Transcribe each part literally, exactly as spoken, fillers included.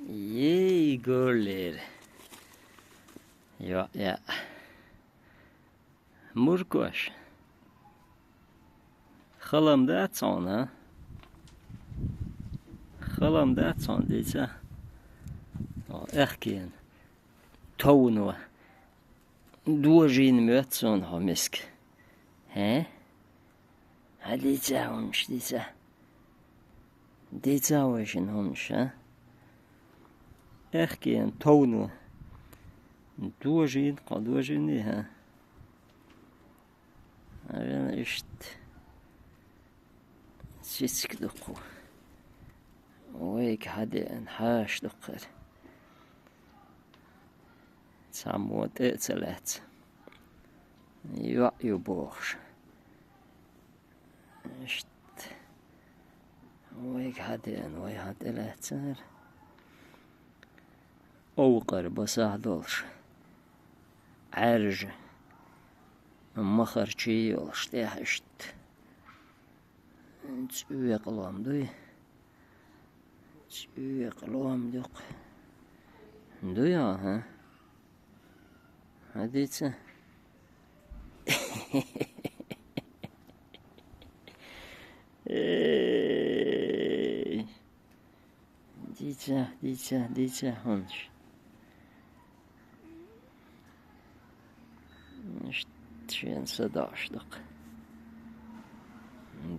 Ей, горлер. Йо, я. Муркош. Халам дац хьуна? Халам дац хьуна, дийца? О, эхкин. Товно. Дожин моьтту суна хьо миска. Хье? Хьа дийца хӀумаш, дийца. Дийца вайшин хӀумаш, а? Эхкин товно. Дожин, кхо дожин, хьа? Хьавена иштта. Цициг ду кху. Вайга хьадеана хьаша ду кхара. Цхьаммо тӀе а ца лаьцна. ЙоӀ ю бохуш. Иштта. Вайга хьадеана, вай хьан тӀе лаьцнара. Овкъар басахь долуш. Ӏаьржа. Махарчий йолуш тӀехь иштта. ЦӀоькъа лом дуй? ЦӀоькъа лом дукха. Дуй, хьа? Хьа дийца? Эй! Дийца, дийца, дийца хӀунаш. Иштта шена садоӀуш дукха.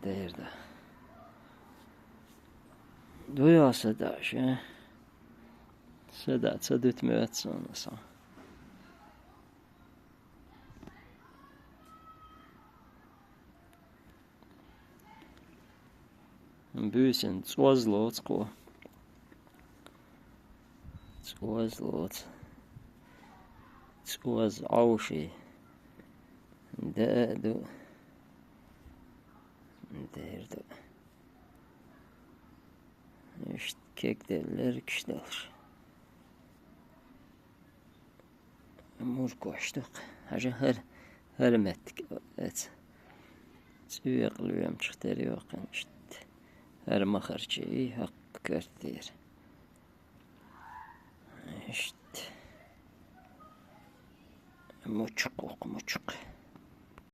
Дера ду. Ду йо садоӀуш, а? Сада ца дуьту моьтту суна сан. Буьйсанна цӀоз лоцу кхо. ЦӀоз лоцу. ЦӀоз Ӏовший. Да а ду. Дера ду. Иштта кегделла лергаш долуш. Муркош дукха. Хьажа хӀара, хӀара меттиг эца. ЦӀоькъа лоьмчух тера йоккхуш иштта. ХӀара махарчий хӀокху картера. Иштта. Мучукх, мучукх.